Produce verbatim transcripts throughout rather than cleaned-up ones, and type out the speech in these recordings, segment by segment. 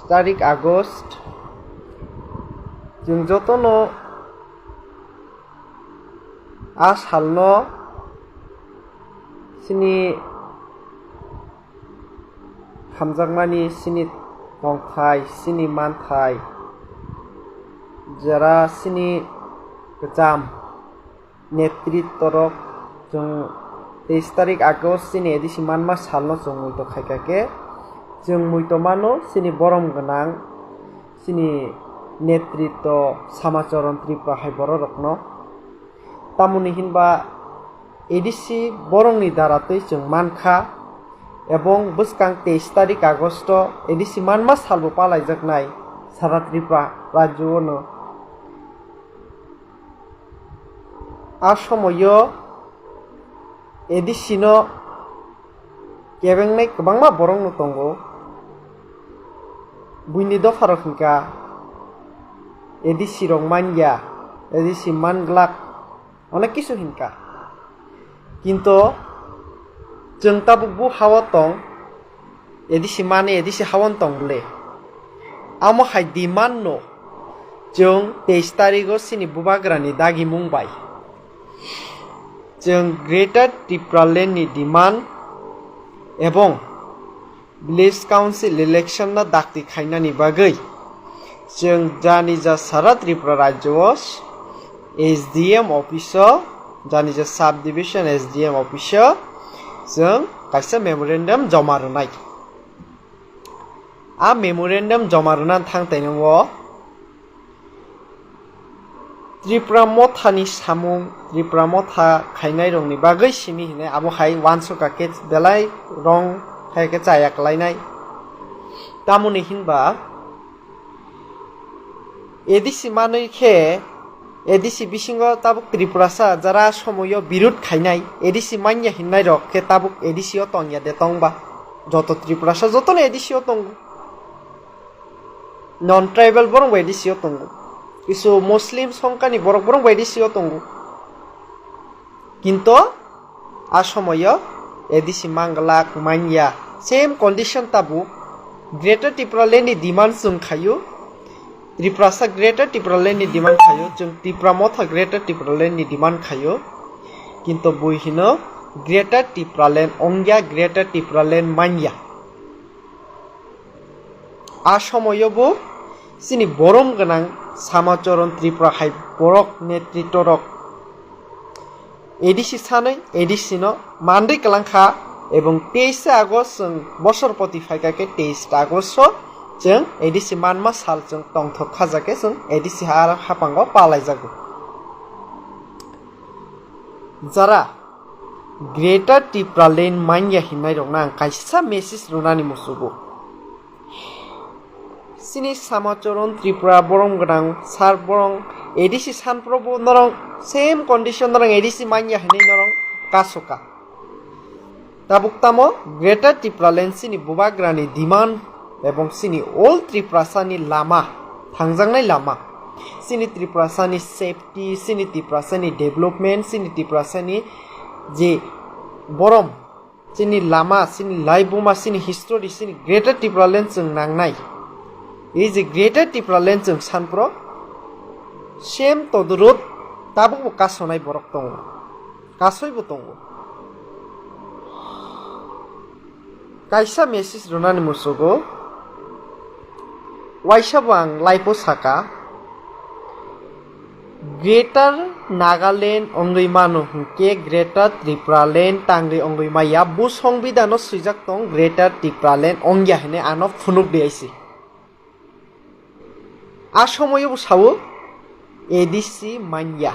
tarik August, chwng jotono a salno chini hamjakmani, chini tongthai, chini manthai, jera chini kwcham netrittorok, chwng teis tarik August chini A D C manma salno chwng muito khaikha khe, chwng muito mano chini borom gwnang chini netritto Samacharan Tripura hai bororokno. Tamoni hinba A D C borokni daratwi chwng mankha, ebong bwskang teis tarik Agosto A D C manma salbo palaijaknai sara Tripura rajyo-ono. A somoio A D C no kebengnai kwbangma borokno tongo. Buini dopharok hinkha A D C rok manya, A D C manglak, onek kisu hinkha. Kinto chwng tabuk bu hao tong, A D C mani A D C hao tong bwle. Amo hai demand no chwng teis tarigo chini bubagrani dagimung bai chwng Greater Tipraland ni demand ebong Village Council election no dakti khainani bagwi chwng janija sara Tripura rajyo o S D M office o, janija sub division S D M office o chwng kaisa memorandum joma rwnai. A memorandum joma rwna thang taino o Tripura mothani samung, Tripura motha khainairokni bagwi simi hinwi abo hai uansukha khe belai wrong khai khe chaya kwlainai. Tamoni hinba A D C manwi khe A D C bisingo tabuk Tripurasa jara somoio birud khainai, A D C manya hinnairok khe tabuk A D C o tongya de tongba? Joto Tripurasa jotono A D C o tongo. Non tribal borok bai A D C o tongo. Kisu Muslim songkani borok borok bai A D C o tongo. Kinto a somoyo A D C manglak manya. Same condition tabuk Greater Tipraland ni demand chwng khayo. Tiprasa Greater Tipraland ni demand khayo. Chwng Tipra motha Greater Tipraland ni demand khayo. Kinto bui hino Greater Tipraland ongya, Greater Tipraland manya. A somoyo bo chini borom gwnang Samacharan Tripura hai borok netritto rok A D C sanwi A D C no mandwi kwlangkha, ebong teis August chwng bosor poti phaikha khe teis August o chwng A D C manma sal chwng tongthok khajakhe chwng A D C ha-, hapango palaijago. Jara Greater Tipraland manya hinnairokno ang kaisa message rwnani muchugo. Chini Samacharan Tripura borom gwnang sar borong A D C sanprobo norong same condition norong A D C manya hinwi norong kasoka. Tabuk tamo Greater Tipraland chini bubagrani demand ebong chini all Tiprasani lama, thangjaknai lama, chini Tiprasani safety, chini Tiprasani development, chini Tiprasani je borom, chini lama, chini laibuma, chini history, chini Greater Tipraland chwng nangnai. Ei je Greater Tipraland chwng sanpro same todorut tabukbo kasonai borok tongo. Kasoibo tongo. Kaisa message rwnani muchugo. Waisa bo ang live o saka, Greater Nagaland wngwi mano hwnkhe Greater Tipraland tangwi wngwi maya. Bo songbidano swijak tong Greater Tipraland wngya hwnwi ano phunuk di aisi. A somoyo bo sao A D C manya.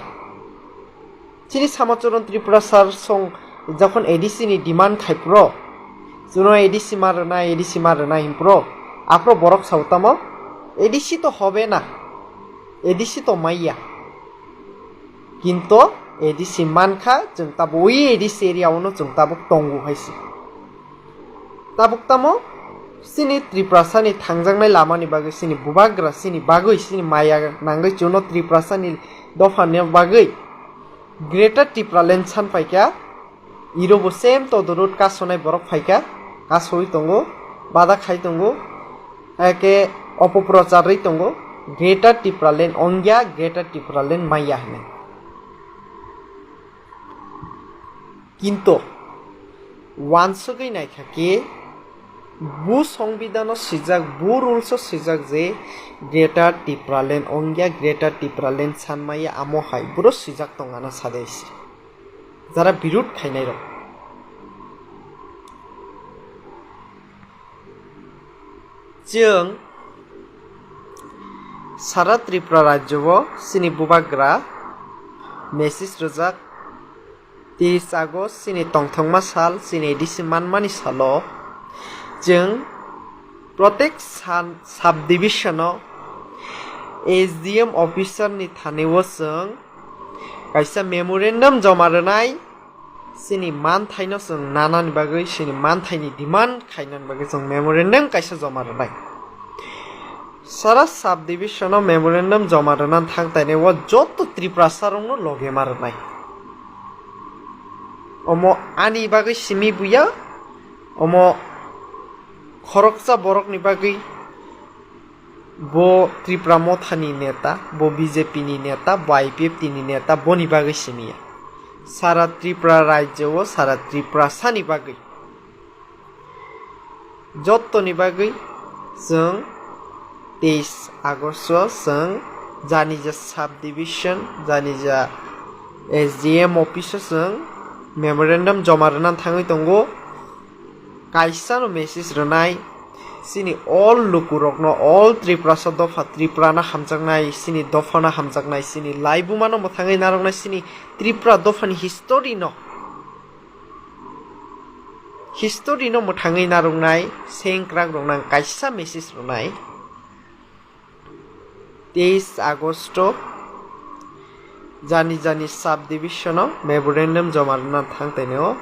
Chini Samacharan Tripura sar song jokhon A D C ni demand khai pro, chuno A D C ma rwna, A D C ma rwna hin pro, aphro borok sao tamo A D C to hobe na, A D C to maya. Kinto A D C mankha, chwng tabuk ui A D C area ono chwng tabuk tongo hai se. Tabuk tamo chini Tiprasani thangjaknai lamani bagwi, chini bubagra, chini bagwi, chini maya nangwi chuno Tiprasani dophani bagwi Greater Tipraland san phaikha. Iro bo same todorut kasonai borok phaikha, kasoi tongo, bada khai tongo. Eke opoprocharwi tongo, Greater Tipraland ongya, Greater Tipraland maya hinwi. Kinto wansugwi naikha khe, bu songbidano swijak, bu rules o swijak je Greater Tipraland ongya, Greater Tipraland sanmaya, amo hai buro swijak tongana sadai se. Jara birud khainairok. Chwng sara Tripura rajyo o chini bubagra message rwjak, teis August chini tongthokma sal, chini A D C manmani salo chwng protek san-, sub division o S D M officer ni thani o chwng kaisa memorandum joma rwnai. Chini manthaino chwng nanani bagwi, chini manthaini demand khainani bagwi chwng memorandum kaisa joma rwnai. Sara sub division o memorandum joma rwna thang tainai o joto Tiprasa rokno loge ma rwnai. Omo ani bagwi simi buya, omo khoroksa borokni bagwi. Bo Tripura Mothani neta, bo B J P ni neta, bo I P F T ni neta, boni bagwi simiya. Sara Tripura rajyo o, sara Tripura sani bagwi. Jottoni bagwi chwng teis August o chwng janija sub division, janija S D M office o chwng memorandum joma rwna thangwi tongo. Kaisano message rwnai, chini all lukurokno, all Tiprasa dopha, Tripurano hamjaknai, chini dophano hamjaknai, chini laibumano mwthangwi narwknai, chini Tripura dophani history no, history no mwthangwi narwknai, sengkrak rokno ang kaisa message rwnai. Teis Agosto jani jani sub division o memorandum joma rwna thang tainai o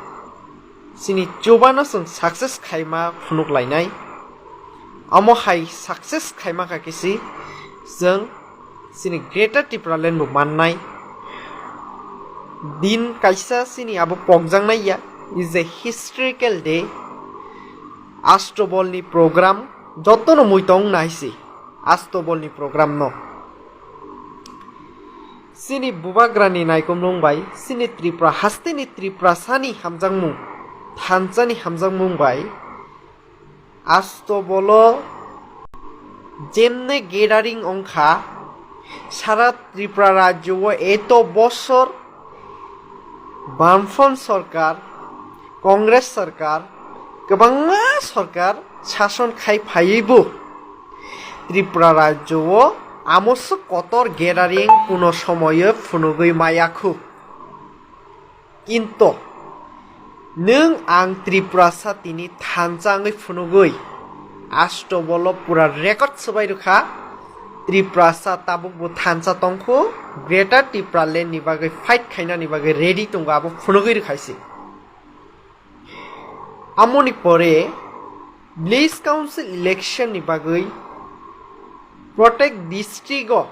chini chubano chwng success khaima phunuk lainai. Omo hai success khaima kha khe si chwng chini Greater Tipraland bo mannai. Din kaisa chini abo pokjaknai ya, is a historical day. Astobol ni program jotono muitong naisi. Astobol ni program no. Chini bubagrani naikomlung bai, chini Tripura hasteni Tripura sani hamjakmung, thansani hamjakmung bai, Astobolo jemne gathering ongkha, sara Tripura rajyo o eto bosor Bamfront sorkar, Congress sorkar, kwbangma sorkar sason khai phaiwi bo Tripura rajyo o amoswk kotor gathering kuno somoyo phunugwi maya khu. Kinto nwng ang Tripurasa tini thansa wngwi phunugwi Astobolo pura record swbai rwkha. Tripurasa tabuk bo thansa tongkhu, Greater Tipraland ni bagwi fight khainani bagwi ready tongo, abo phunugwi rwkhaisi. Amoni pore Village Council election ni bagwi protek district o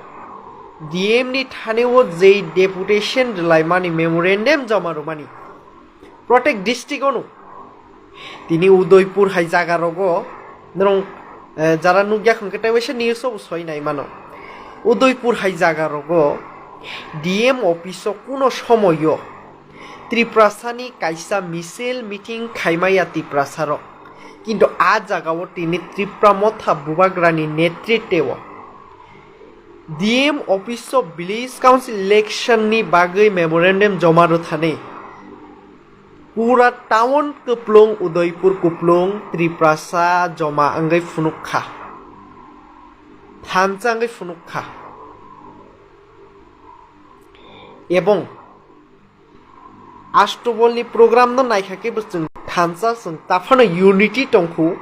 D M ni thani o jei deputation rwlaimani memorandum joma rwmani protek district o no tini Udaipur hai jaga rogo norong, eh, jara nukya khon khe tei waisa news o bo soi nai mano. Udaipur hai jaga rogo D M office o kuno somoyo Tiprasani kaisa misil meeting khaimaya Tiprasarok. Kintu a jagao tini Tripura Motha Bubagrani netriteo D M office o Village Council election ni bagwi memorandum joma rwthani pura town kuplung, Udaipur kuplung Tiprasa joma wngwi phunuk kha, thansa wngwi phunuk kha. Ebong Astobol ni program no naikha khe bo chwng thansa, chwng taphano unity tongkhu.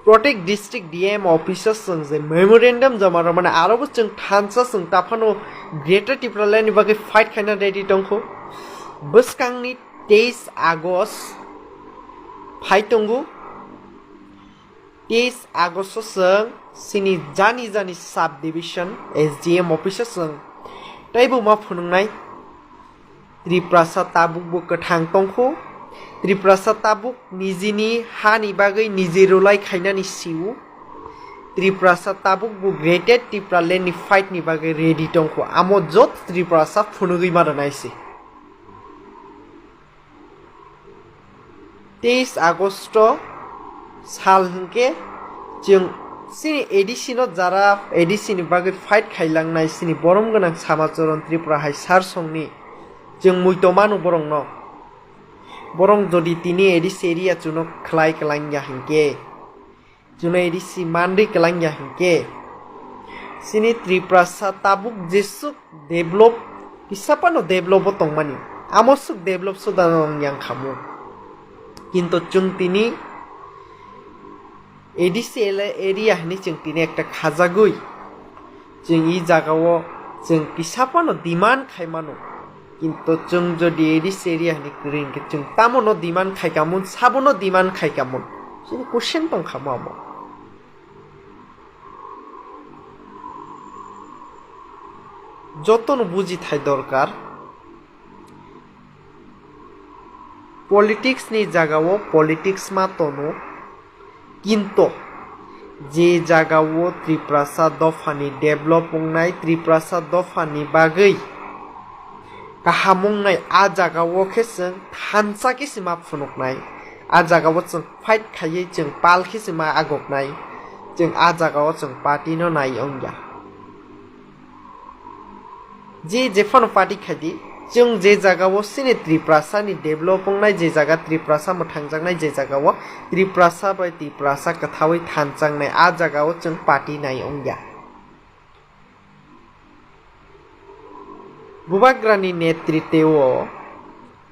Protek district D M office o chwng je memorandum joma rwmani aro bo chwng thansa, chwng taphano Greater Tipraland ni bagwi fight khaina ready tongkhu. Bwskangni teis August phai tongo. Teis Agosto chwng chini jani jani sub division S D M office o chwng teibo ma phunuknai. Tiprasa tabuk bo kwthang tongkhu. Tiprasa tabuk nijini hani bagwi niji rwlai khainani siu. Tiprasa tabuk bo Greater Tipraland ni fight ni bagwi ready tongkho, amo jot Tiprasa phunugwi ma rwnai se. Teis Agosto sal hwnkhe chwng chini A D C no jara A D C ni bagwi fight khailangnai chini borom gwnang Samacharan Tripura hai sar songni chwng muitomano borokno. Borok jodi tini A D C area chuno khlai kwlangya hinkhe, chwngno A D C manri kwlangya hinkhe, chini Tiprasa tabuk jesuk develop, kisa phano develop o tongmani, amo suk develop sudano wng yang khamu. Kintu chwng tini A D C area hwnwi chwng tini ekta khajagwi, chwng i jagao chwng kisa phano demand khai mano. Kintu chwng jodi A D C area hwnwi kwrwi hinkhe chwng tamono demand khai kamon, sabono demand khai kamon? Chini question tong khamu amo. Jotono buji thai dorkar. Politics ni jagao politics ma tono, kinto je jagao Tiprasa dophani develop wngnai, Tiprasa dophani bagwi kaham wngnai, a jagao khe chwng thansa khe se ma phunuknai, a jagao chwng fight khaiwi chwng pal khe se ma agoknai, chwng a jagao chwng party no nai wngya. Je jephano party khaidi, chwng je jagao chini Tiprasa ni develop wngnai, je jaga Tiprasa mwthangjaknai, je jagao Tiprasa bai Tiprasa kwthawi thanjaknai, a jagao chwng party nai wngya. Bubagrani netriteo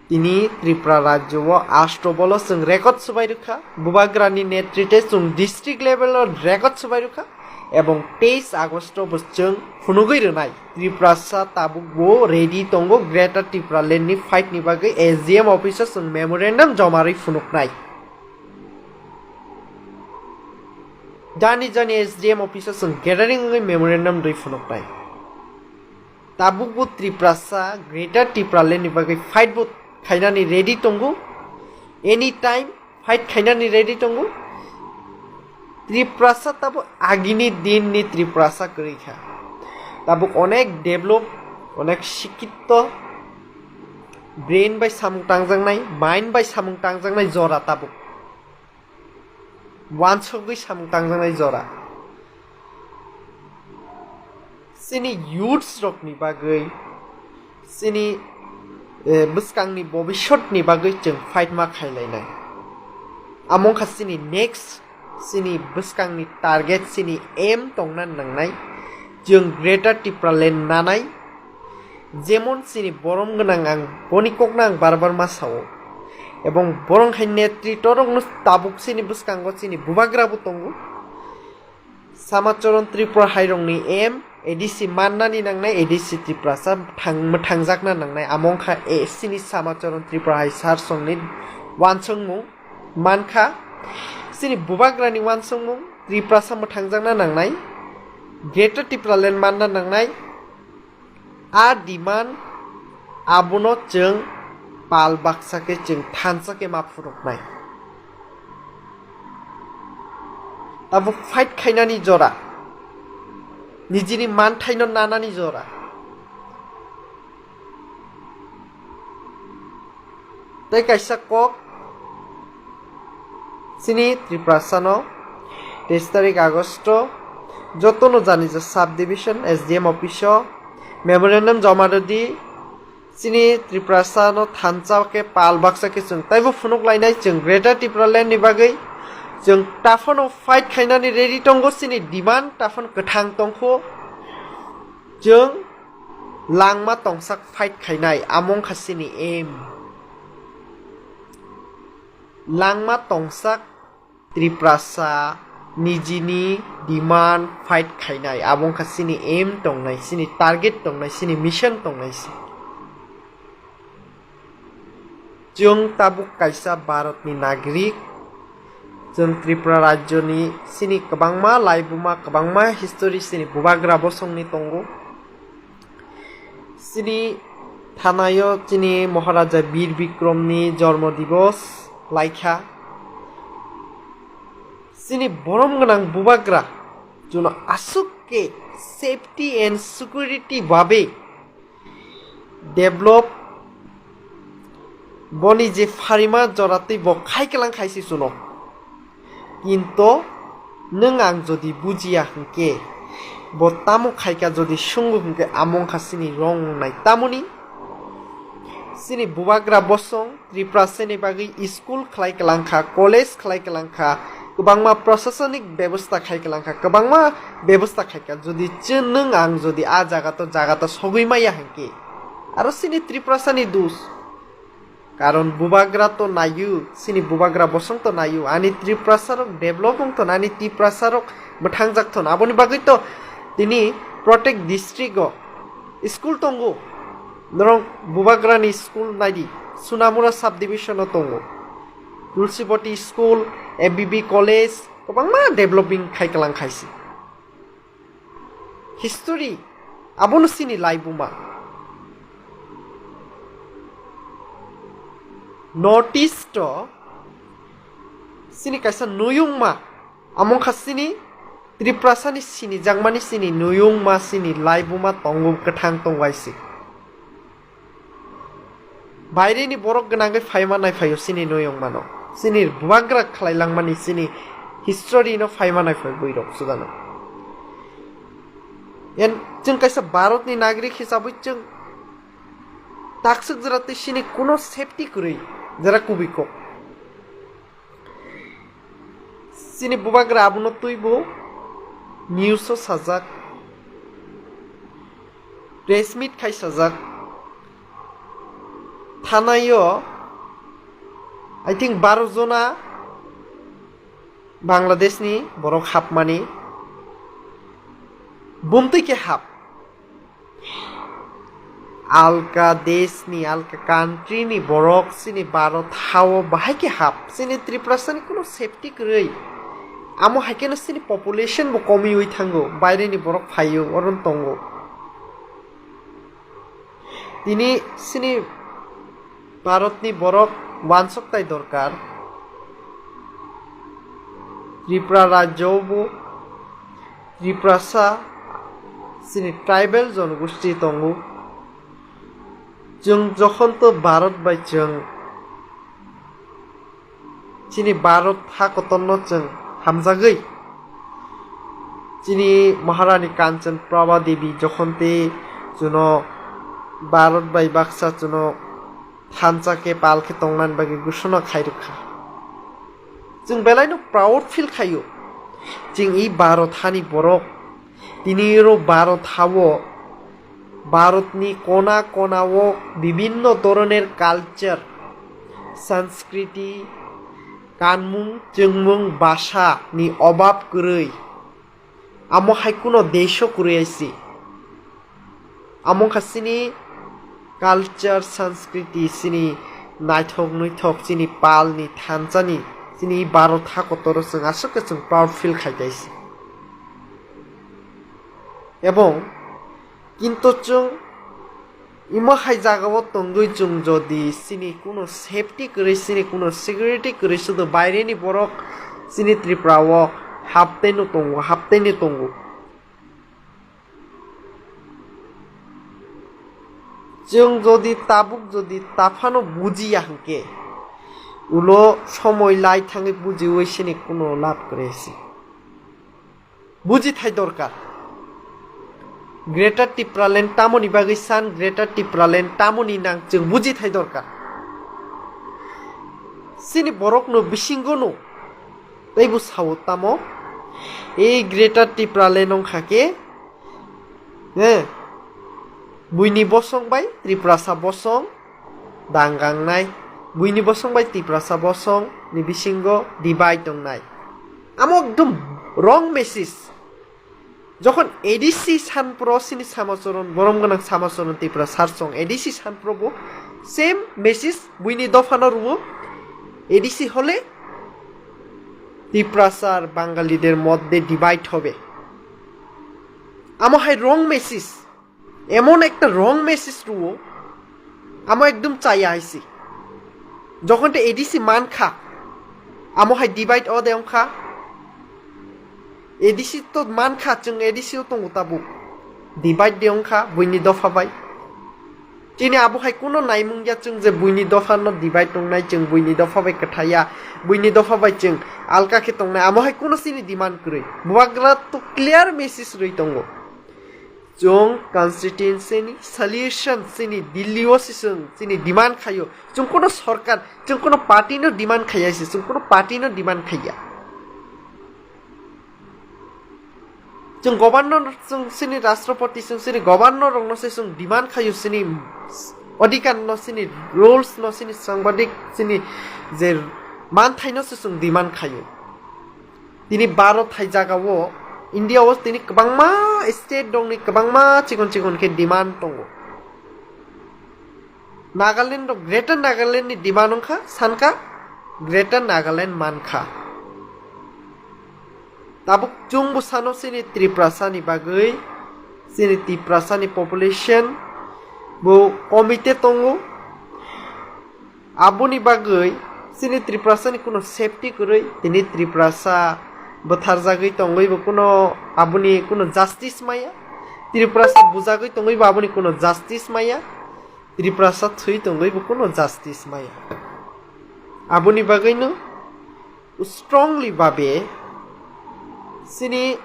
tini Tripura rajyo o astobolo chwng record swbai rwkha, Bubagrani netrite chwng district level o record swbai rwkha, ebong teis Agosto bo chwng phunugwi rwnai. Tiprasa tabuk bo ready tongo Greater Tipraland ni fight ni bagwi S D M office o chwng memorandum joma rwi phunuknai. Jani jani S D M office o chwng gathering wngwi memorandum rwi phunuknai. Tabuk bo Tiprasa Greater Tipraland ni bagwi fight bo khainani ready tongo. Anytime fight khainani ready tongo. Tiprasa tabuk agini din ni Tiprasa kwrwi kha. Tabuk onek develop, onek sikito, brain bai samung tangjaknai, mind bai samung tangjaknai jora tabuk. Wansugwi samung tangjaknai jora. Chini youths rokni bagwi, chini, eh, bwskangni bobisotni bagwi chwng fight ma khailainai. Amo wngkha chini next, chini bwskangni target, chini aim tongna nangnai. Chwng Greater Tipraland nanai. Jemon chini borom gwnang ang boni kokno ang bar bar ma sao. Ebong borong hai netrito rokno tabuk chini bwskango chini bubagra bo tongo. Samacharan Tripura hai rokni aim A D C mannani nangnai, A D C Tiprasa thang-, mwthangjakna nangnai. Amo wngkha e chini Samacharan Tripura hai sar songni wansongmung mankha. Chini bubagrani wansongmung Tiprasa mwthangjakna nangnai. Greater Tipraland manna nangnai. A demand abono chwng pal baksa khe chwng thansa khe ma phunuknai. Abo fight khainani jora, nijini manthaino nanani jora. Tei kaisa kok chini Tiprasano teis tarik Agosto jotono jani ja sub division S D M office o memorandum joma rwdi. Chini Tiprasano thansa khe pal baksa khe chwng taibo phunuk lainai chwng Greater Tipraland ni bagwi. Chwng taphano fight khainani ready tongo, chini demand taphano kwthang tongkho. Chwng langma tongsak fight khainai, amo wngkha chini aim. Langma tongsak Tiprasa nijini demand fight khainai, abo wngkha chini aim tongnai, chini target tongnai, chini mission tongnai se. Chwng tabuk kaisa Bharatni nagorik, chwng Tripura rajyoni chini kwbangma laibuma, kwbangma history chini bubagra bosongni tongo. Chini thanaio chini Maharaja Bir Bikromni jormo dibos laikha. Chini borom gwnang bubagra Chuno aswk khe safety and security babe develop boni je pharima joratwi bo khai kwlang khaisi chuno. Kinto nwng ang jodi bujiya hwnkhe, bo tamo khaika jodi swngo hwnkhe, amo wngkha chini wrong wngnai. Tamoni chini bubagra bosong Tripura seni bagwi school khlai kwlang kha, college khlai kwlang kha, kwbangma prosasonik bebosta khai kwlang kha, kwbangma bebosta khai kha. Jodi chwng nwng ang jodi a jaga to, jaga to sogwi maya hwnkhe, aro chini Tripurasani dus. Karon bubagra to naio, chini bubagra bosong to naio, ani Tripurasarok develop wng thon, ani Tripurasarok mwthangjak thon. Aboni bagwi to tini protect district o school tongo. Norok bubagrani school naidi, Sunamura subdivision o tongo. Tulsiboti school, A B B college, kwbangma developing khai kwlang khaisi. History, abono chini laibuma. North East o chini kaisa nuyungma, amo wngkha chini Tripurasani sinijakmani chini nuyungma, chini laibuma tongo, kwthang tongo aisi. Baireni borok gwnangwi phaima naiphaio chini nuyungmano. Chini bubagra khlai langmani chini history no phaima naiphai buirok sudano. En chwng kaisa Bharatni nagrik hisabwi chwng takswk jora twi chini kuno safety kwrwi jora kubui kok. Chini bubagra abono twibo news o sajak, press meet khai sajak. Thanaio, I think, baro jona Bangladeshni borok hapmani, bumtwi khe hap. Alka deshni, alka countryni borok chini Bharat hao bahai khe hap. Chini Tripurasani kuno safety kwrwi. Amo hai kheno chini population bo komiui thango, baireni borok phaio, oron tongo. Tini chini Bharatni borok wansok tai dorkar. Tripura rajyo bo Tiprasa chini tribal jonogosti tongo. Chwng jokhon to Bharat bai chwng chini Bharat ha kotorno chwng hamjagwi, chini Maharani Kanchan Prabha Devi jokhon te chuno Bharat bai baksa chuno thansa khe pal khe tongnani bagwi gusuna khairwkha. Chwng belaino proud feel khaio. Chwng i Bharat hani borok. Tini oro Bharat hao, Bharatni kona kona o bibinno dhoroner culture, sanskriti, kanmung, chwngmung, bhasha ni obab kwrwi. Amo hai kuno desho kwrwi aisi. Amo wngkha chini culture, sanskriti, chini naithok nuithok, chini palni thansani, chini Bharat ha kotoro chwng aswk khe chwng proud feel khai kaisi. Ebong kinto chwng imo hai jagao tongwi chwng jodi chini kuno safety kwrwi, chini kuno security kwrwi sudo baireni borok chini Tripura o hapteno tongo, hapteno tongo. Chwng jodi tabuk jodi taphano bujiya hwnkhe, ulo somoi lai thangwi bujiwi sini kuno lab kwrwi se. Bujithai dorkar. Greater Tipraland tamoni bagwi san, Greater Tipraland tamoni nang chwng bujithai dorkar. Sini borokno bisingono teibo sao tamo, ei Greater Tipraland wngkha khe, eh, buini bosong bai Tiprasa bosong dangangnai, buini bosong bai Tiprasa bosong ni bisingo divide wngnai. Amo ekdom wrong message. Jokhon A D C Sanpro sini Samacharan, borom gwnang Samacharan Tripura sar song A D C Sanpro bo same message buini dophano rwo, A D C hole Tiprasa ar Bangalide moddhe divide hobe. Amo hai wrong message, emon ekta wrong message rwo, amo ekdom chaya haise. Jokhon te A D C man kha, amo hai divide ode wng kha. A D C to mankha, chwng A D C o tongo tabuk. Divide de wngkha buini dopha bai. Chini abo hai kuno naimung ya chwng je buini dopha no divide tongnai, chwng buini dopha bai kwthaiya, buini dopha bai chwng alka khe tongnai, amo hai kuno chini demand kwrwi. Bubagra to clear message rwi tongo. Chwng constituency ni solution chini Delhi o se chwng chini demand khaio. Chwng kuno sorkar, chwng kuno party no demand khaiya se, chwng kuno party no demand khaiya. Chwng governor, chwng chini rashtrapati, chwng chini governor rokno se chwng demand khaio chini odhikar no, chini rules no, chini sangbadik, chini je manthai no se chwng demand khaio. Tini Bharat hai jaga o, India o tini kwbangma state rokni kwbangma chikon chikon khe demand tongo. Nagaland rok, Greater Nagaland ni demand wngkha, sankha Greater Nagaland mankha. Tabuk chwng bwsano chini Tiprasa ni bagwi, chini Tiprasa ni population bo komite tongo. Aboni bagwi chini Tiprasa ni kuno safety kwrwi, tini Tiprasa bwtharjagwi tongwi bo kuno aboni kuno justice maya, Tiprasa bujagwi tongwi bo aboni kuno justice maya, Tiprasa thwi tongwi bo kuno justice maya. Aboni bagwino strongly babe chini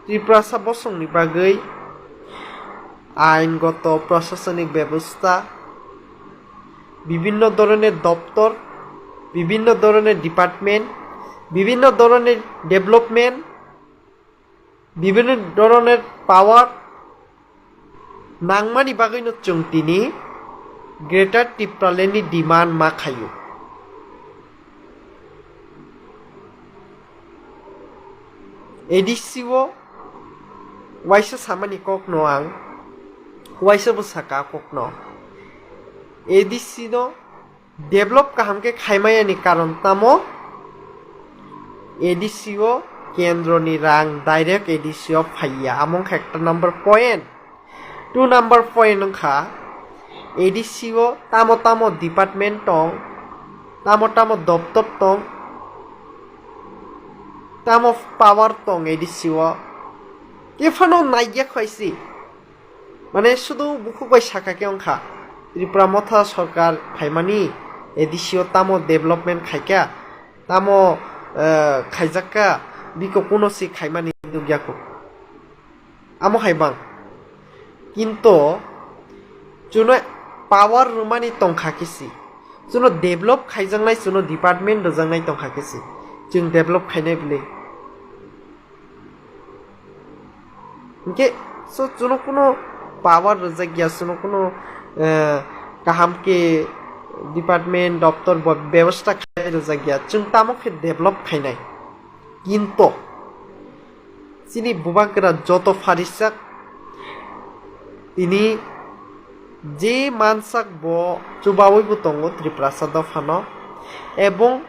Tiprasa bosongni bagwi aingoto, prosasonik bebosta, bibinno doroner doptor, bibinno doroner department, bibinno doroner development, bibinno doroner power nangmani bagwino chwng tini Greater Tipraland ni demand ma khaio. A D C o waisa samani kokno ang, waisa bo saka kokno. A D C no develop kaham khe khaimayani karon tamo? A D C o kendroni rang direct A D C o phaiya, amo wngkha ekta number point. Two number point wngkha A D C o tamo tamo department tong, tamo tamo doptor tong, tamo power tong A D C o. Kephano naigya khaisi. Mane sudu bukhuk bai saka khe wngkha, Tripura Motha Sarkar phaimani A D C o tamo development khaikha, tamo, eh, khaijakka, biko kuno si khaimani nukya kho. Amo hai bang. Kinto chuno power rwmani tongkha khe si. Chuno develop khaijaknai, chuno department rwjaknai tongkha khe si. Chwng develop khainai bwle. Hinkhe so chuno kuno power rwjakya, chuno kuno, eh, kaham khe department, doptor bo bebosta khai rwjakya. Chwng tamo khe develop khainai. Kinto chini bubagra joto pharisak tini je mansak bo chubaui bo tongo Tiprasa dophano, ebong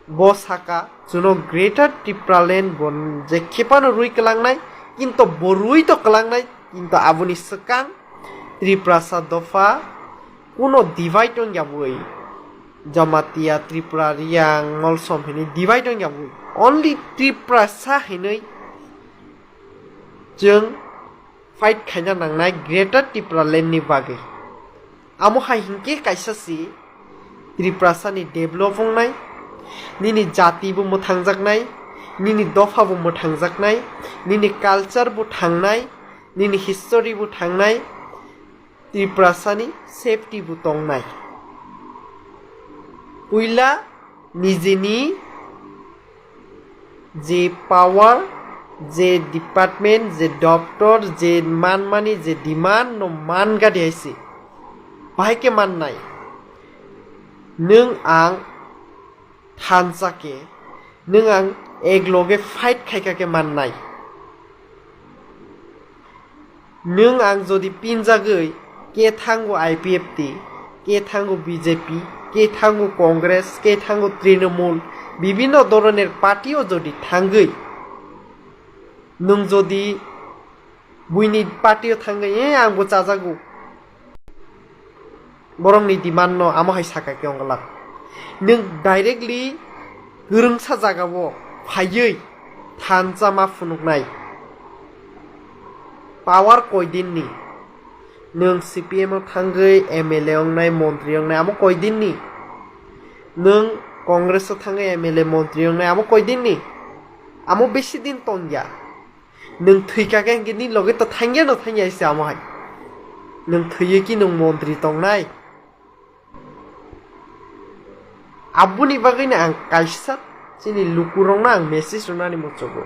bo saka chuno Greater Tipraland bo je khepano rwi kwlangnai, kinto bo rwi to kwlangnai, kinto aboni swkang Tiprasa dopha kuno divide wngya bwi, Jamatia, Tripura, Riyang, Molsom hinwi divide wngya bwi, only Tiprasa hinwi chwng fight khaina nangnai Greater Tipraland ni bagwi. Amo hai hinkhe kaisa si Tiprasa ni develop wngnai, nini jati bo mwthangjaknai, nini dopha bo mwthangjaknai, nini culture bo thangnai, nini history bo thangnai, Tiprasa ni safety bo tongnai. Puila nijini je power, je department, je doptor, je manmani, je demand no man gadi hai se. Bahai khe mannai. Nwng ang thansa khe, nwng ang ek loge fight khaikha khe mannai. Nwng ang jodi pinjagwi, khe thango I P F T, khe thango B J P, khe thango Congress, khe thango Trinamool, bibinno doroner party o jodi thangwi, nwng jodi buini party o thangwi, eh, ang bo chajago. Borokni demand no amo hai saka khe wng glak. Nwng directly kwrwngsa jaga o phaiwi thansa ma phunuknai. Power koidinni? Nwng C P M o thangwi M L A wngnai, montri wngnai, amo koidinni? Nwng Congress o thangwi M L A, montri wngnai, amo koidinni? Amo besi din tongya. Nwng thwikha khe hinkhe nini loge to thangyano thangya se amo hai. Nwng thwiwi ki nwng montri tongnai? Aboni bagwino ang kaisa chini lukurokno ang message rwnani muchugo.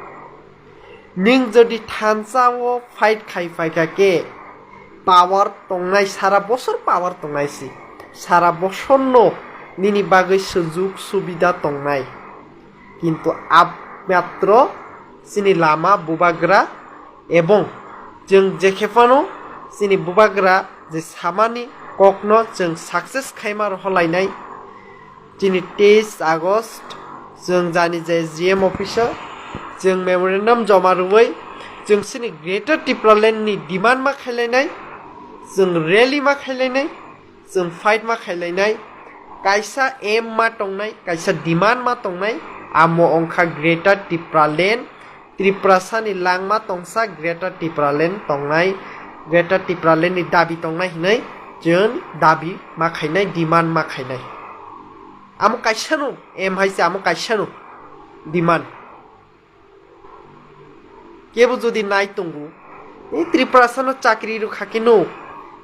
Nwng jodi thansa o fight khai phaikha khe, power tongnai, sara bosor power tongnai si. Sara bosorno nini bagwi sujuk subida tongnai. Kintu ab matro chini lama bubagra ebong chwng jekhe phano chini bubagra je samani kokno chwng success khaima rohorlainai. Chini teis August chwng jani je G M office o chwng memorandum joma rwui chwng chini Greater Tipraland ni demand ma khailainai, chwng rally ma khailainai, chwng fight ma khailainai. Kaisa aim ma tongnai, kaisa demand ma tongnai, amo wngkha Greater Tipraland, Tiprasani langma tongsa Greater Tipraland tongnai, Greater Tipraland ni dabi tongnai hinwi chwng dabi ma khainai, demand ma khainai. Amo kaisano aim hai se, amo kaisano demand. Kebo jodi nai tongo, e Tiprasano chakri rwkha khe no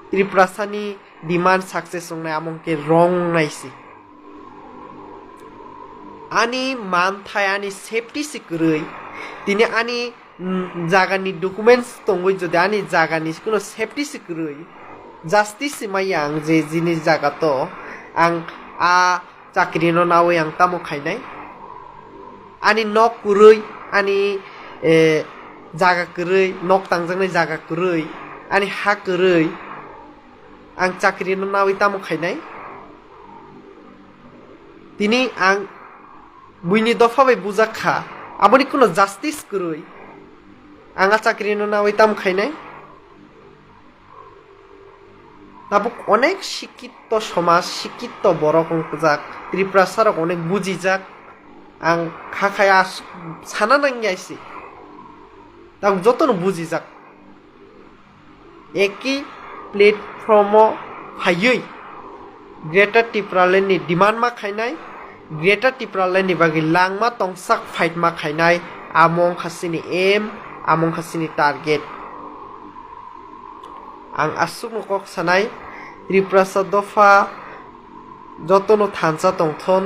Tiprasani demand success wngnai, amo hwnkhe wrong wngnai se. Ani manthai, ani safety se kwrwi, tini ani, mm, jagani documents tongwi jodi ani jagani kuno safety se kwrwi, justice se maya ang je jini jaga to ang a chakri no nawi ang tamo khainai? Ani nok kwrwi, ani, eh, jaga kwrwi, nok tangjaknai jaga kwrwi, ani ha kwrwi, ang chakri no nawi tamo khainai? Tini ang buini dopha bai bujak kha, aboni kuno justice kwrwi, ang a chakri no nawi tamo khainai? Tabuk onek sikito somaj, sikito borok wngjak, Tiprasa rok onek bujijak. Ang kha khai as-, sana nangya se. Tabuk jotono bujijak. Eki platform o phaiwi Greater Tipraland ni demand ma khainai, Greater Tipraland ni bagwi langma tongsak fight ma khainai, amo wngkha chini aim, amo wngkha chini target. Ang aswkno kok sanai, Tiprasa dopha jotono thansa tongthon,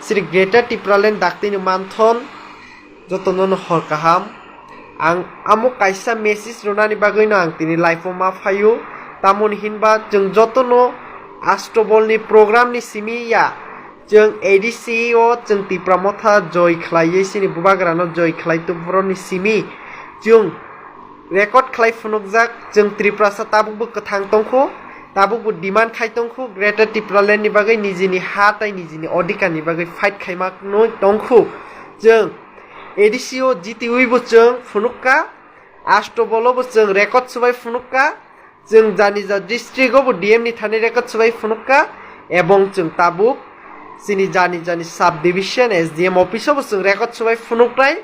chini Greater Tipraland daktino manthon, jotono no hor kaham. Ang amo kaisa message rwnani bagwino ang tini live o ma phaio. Tamoni hinba chwng jotono Ashtabal ni program ni simi ya, chwng A D C o chwng Tipra Motha joi khlaiwi chini bubagrano joi khlai tuburo ni simi chwng record khlai phunukjak, chwng Tiprasa tabukbo kwthang tongkhu, tabukbo demand khai tongkhu, Greater Tipraland ni bagwi nijini ha tei nijini odhikar ni bagwi fight khaima nwi tongkhu. Chwng A D C o jitiwibo chwng phunukka, Ashtabal o bo chwng record swbai phunukka, chwng jani ja district o bo D M ni thani record swbai phunukka, ebong chwng tabuk chini jani jani sub division S D M office o bo chwng record swbai phunuknai.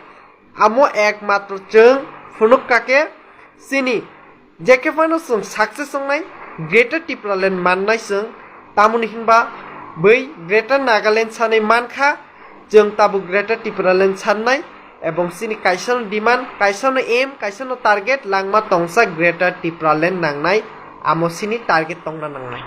Amo ekmatro chwng phunukka khe chini jekhe phano chwng success wngnai, Greater Tipraland mannai chwng, tamoni hinba bai Greater Nagaland sanwi mankha, chwng tabuk Greater Tipraland sannai, ebong chini kaisano demand, kaisano aim, kaisano target langma tongsa Greater Tipraland nangnai, amo chini target tongna nangnai.